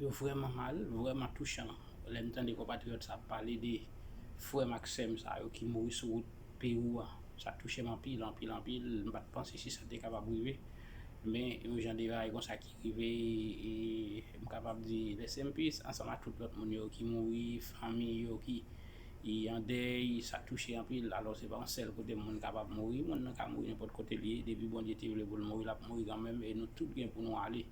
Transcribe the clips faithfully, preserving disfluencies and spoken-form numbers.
Yo vrèman mal, vrèman touchan. Lè m tande konpatriyòt sa ap pale de frè m ak sè m sa yo ki mouri sou wout Pewou a, sa touche m anpil, anpil, anpil. M pa t panse si sa te kapab rive. Men yon jan de bagay konsa ki rive, e m kapab di rest in peace ansanm ak tout lòt moun yo ki mouri, fanmi yo ki an dèy, sa touche anpil. Alò, se pa yon sèl kote moun kapab mouri. Moun nan ka mouri nenpòt kote li ye. Depi Bondye te vle pou l mouri, l ap mouri kanmenm. E nou tout gen pou nou ale.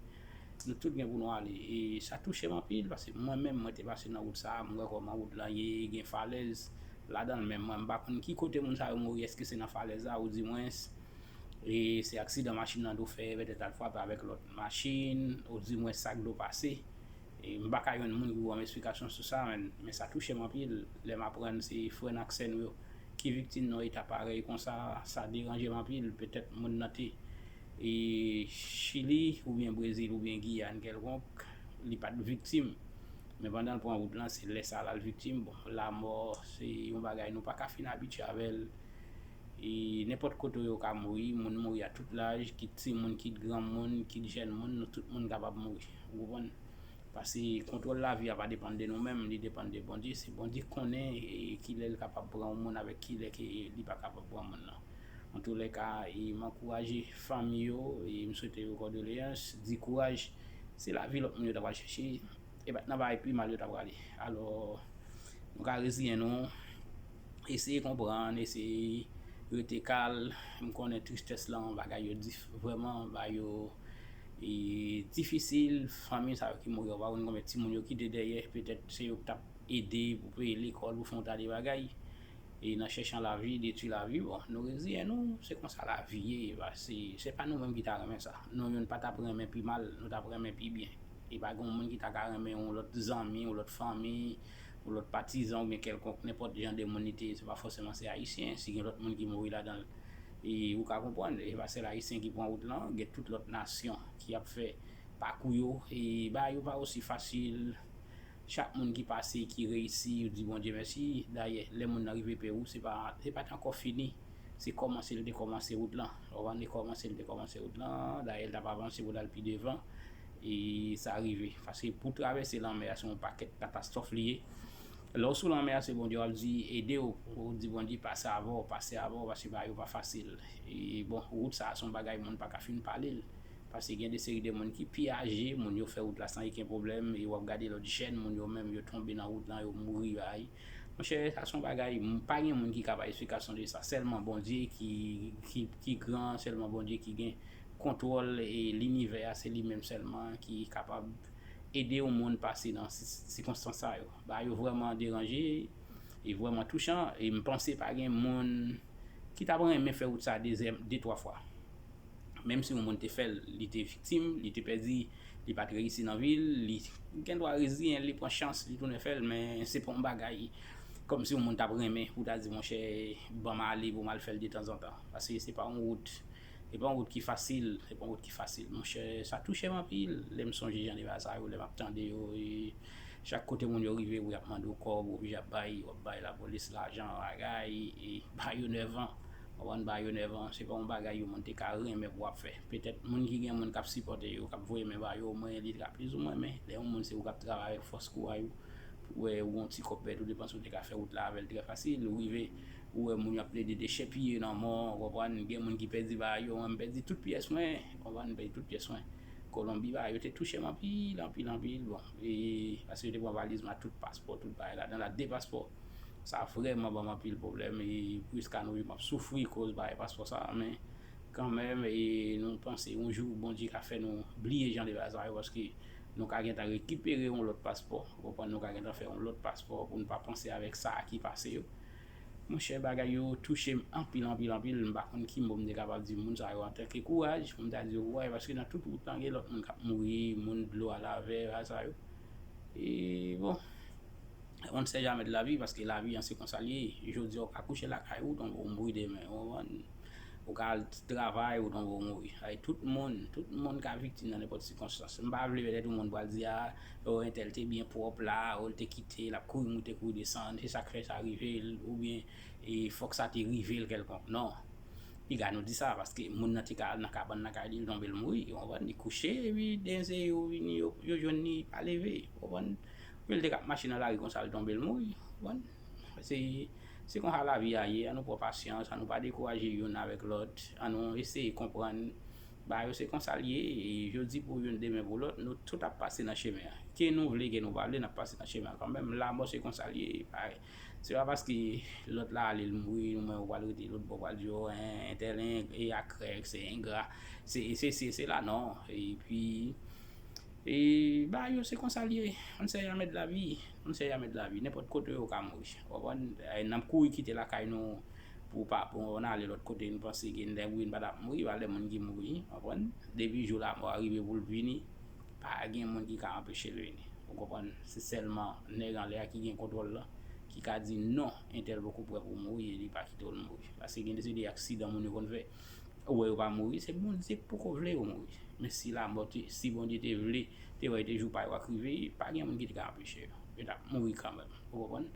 Nou tout gen pou nou ale. E sa touche m anpil, paske mwen menm, mwen te pase nan wout sa a, m wè kòman wout lan ye, gen falèz ladan l. Men mwen, m pa konn ki kote moun sa yo mouri, èske se nan falèz la, oudimwens, e se aksidan machin nan dwe fè, petèt al frape avèk lòt machin, oudimwens sa k dwe pase. E m pa ka jwenn moun ki ban m esplikasyon sou sa, men, men sa touche m anpil. Lè m aprann se frè n ak sè nou yo ki viktim nan eta parèy konsa, sa deranje m anpil. Petèt moun nan te e Chili, oubyen Brezil, oubyen Giyàn kèlkonk, li pa t viktim. Men pandan l pran wout lan, se lè sa a l al viktim. Bon, lanmò, se yon bagay nou pa ka fin abitye avè l. E nenpòt kote yo ka mouri, moun mouri a tout laj, kit timoun, kit granmoun, kit jèn moun, nou tout moun kapab mouri. Ou konprann? Paske kontwòl lavi a pa depann de nou menm, li depann de Bondye. Se Bondye k konnen, e, kilè l kapab pran yon moun avèk kilè ke li pa kapab pran moun nan. Antoulèka, e, m ankouraje fanmi yo, e m swete yo kondoleyans, di kouraj. Se lavi lòt moun yo ta pral chèche, e pa t nan bagay pi mal yo ta prale. Alò, nou ka reziyen nou, eseye konprann, eseye rete kal. M konnen tristès lan, bagay yo dif-, vrèman, bagay yo, e, difisil. Fanmi sa yo ki mouri, yo pa konn konbyen timoun yo kite dèyè, petèt se yo k t ap ede pou peye lekòl, pou fè yon ta de bagay. E nan chèchan lavi, detwi lavi, bon, nou reziyen nou, se konsa lavi ye, e pa, se, se pa nou menm ki ta renmen sa. Nou youn pa t ap renmen pi mal, nou t ap renmen pi byen. E pa gen yon moun ki ta ka renmen yon lòt zanmi, yon lòt fanmi, yon lòt patizan oubyen kèlkonk, nenpòt jan de moun li te ye, se pa fòseman se Ayisyen, si gen lòt moun ki mouri ladan l, e ou ka konprann, e pa sèl Ayisyen ki pran wout lan, gen tout lòt nasyon ki ap fè pakou yo, e bagay yo pa osi fasil. Chak moun ki pase, ki reyisi, yo di Bondye mèsi. Dayè, lè moun nan rive Pewou, se pa, se pa t ankò fini. Se kòmanse l te kòmanse wout lan. Ou konprann, li kòmanse l te kòmanse wout lan. Dayè, l t ap avanse pou l al pi devan. E sa rive. Paske pou travèse lanmè a, se yon pakèt katastwòf li ye. Lè w sou lanmè a, se Bondye w ap di ede w. Ou di Bondye pase avè w, pase avè w, paske bagay yo pa fasil. E bon, wout sa a, se yon bagay moun pa ka fin pale l. Paske gen de seri de moun ki pi aje, moun yo fè wout la san okenn pwoblèm, e w ap gade lòt jèn moun yo menm, yo tonbe nan wout lan, yo mouri, ay. Monchè, sa se yon bagay, m-, pa gen moun ki ka bay esplikasyon de sa. Sèlman Bondye ki, ki, ki gran, sèlman Bondye ki gen kontwòl, e linivè a, se li menm sèlman ki kapab ede yon moun pase nan si-, sikonstans sa yo. Bagay yo vrèman deranje, e vrèman touchan, e m panse pa gen moun ki t ap renmen fè wout sa dezyèm, de, twa fwa. Menm si yon moun te fè l, li te viktim, li te pèdi, li pa t reyisi nan vi l, li gen dwa reziyen l, li pran chans, li tounen fè l, men se pa yon bagay kòmsi yon moun t ap renmen pou ta di, monchè, ban m ale pou m al fè l detanzantan. Paske se pa yon wout, se pa yon wout ki fasil, se pa yon wout ki fasil. Monchè, sa touche m anpil, lè m sonje jan de bagay sa yo, lè m ap tande yo, e chak kote moun yo rive, wi, y ap mande w kòb, w oblije ap bay, w ap bay lapolis lajan, bagay, e ba yo nèvan. Konprann, ba yo nèvan, se pa yon bagay yon moun te ka renmen pou ap fè. Petèt moun ki gen moun k ap sipòte yo, k ap voye men ba yo, omwen li te ka plizoumwen, men lè yon moun se ou k ap travay avèk fòs kouray ou, pou wè ou gon ti kòb pèdi, ou te panse ou te ka fè wout la avè l trè fasil, ou rive, ou wè moun yo ap plede dechèpiye nan mò, ou konprann, gen moun ki pèdi bagay yo, mwen m pèdi tout pyès mwen, ou konprann, m pèdi tout pyès mwen. Kolonbi bagay yo te touche m anpil, anpil, anpil, bon, e, paske yo te pran valiz mwen, tout paspò, tout bagay ladan la, de paspò. Sa vrèman ban m anpil pwoblèm, e jiska nou, m ap soufri koz bagay paspò sa, men kanmenm, e nou panse yon jou Bondye ka fè nou bliye jan de bagay sa yo, paske nou ka gentan rekipere yon lòt paspò, ou konprann, nou ka gentan fè yon lòt paspò pou nou pa panse avèk sa a ki pase yo. Monchè, bagay yo touche m anpil, anpil, anpil, m pa konn ki mo m te kapab di moun sa yo antanke kouraj, pou m ta di yo kouraj, paske nan tout wout lan, gen lòt moun k ap mouri, moun dlo a lave, bagay sa yo. E bon, on ne sait jamais de la vie, paske lavi an se konsa l ye. Jodi a, ou ka kouche lakay ou, tonbe ou mouri demen, ou konprann? Ou ka al travay, ou tonbe ou mouri. Ay, tout moun, tout moun ka viktim nan nenpòt sikonstans. M pa vle petèt yon moun pral di, a, o, entèl te byen pwòp la, o, l te kite, l ap kouri moute, kouri desann, se sa k fè sa rive l, oubyen, e, fòk sa te rive l kèlkonk. Non. Piga nou di sa, paske moun nan te ka al nan kabann nan kay li, l tonbe, l mouri, ou konprann? Li kouche, epi de zye yo vini, yo, yo jwenn li, li pa leve, ou konprann? Epi l te ka ap mache nan lari konsa, l tonbe, l mouri, ou konprann? Se, se konsa lavi a ye, an nou pran pasyans, an nou pa dekouraje youn avèk lòt, an nou eseye konprann. Bagay yo se konsa l ye, e jodi pou youn, demen pou lòt, nou tout ap pase nan chemen an. Ke nou vle, ke nou pa vle, n ap pase nan chemen an kanmenm. Lanmò se konsa l ye, pa, se pa paske lòt la ale, l mouri, ou menm ou pral rete lòt bò, pral di, o, en, entèl, en, e a krèk, se engra, se, se, se, se la, non. Epi, e, bagay yo se konsa l ye. On ne sait jamais de la vie. On ne sait jamais de la vie. Nenpòt kote ou ka mouri. Ou konprann? E, n ap kouri kite lakay nou pou pa, pou n ale lòt kote, n panse gen lè wi n pa t ap mouri, pa lè moun ki mouri, ou konprann? Depi jou lanmò a rive pou l vini, pa gen moun ki ka anpeche l vini. Ou konprann? Se sèlman nèg anlè a ki gen kontwòl la, ki ka di non, entèl poko prè pou mouri, e li pa kite w l mouri. Paske gen de, se de aksidan moun yo konn fè. Ou wè yo pa mouri, se Bondye poko vle yo mouri. Men si lanmò te, si Bondye te vle, te wè te jou pa yo ak rive, pa gen moun ki te ka anpeche yo. Yo t ap mouri kanmenm. Ou konprann?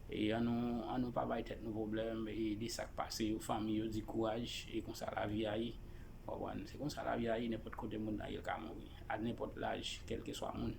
E an nou, an nou pa bay tèt nou pwoblèm, e de sa k pase yo, fanmi yo di kouraj, e konsa lavi a ye. Ou konprann? Se konsa lavi a ye, nenpòt kote moun nan ye, l ka mouri. A nenpòt laj, kèlkeswa moun.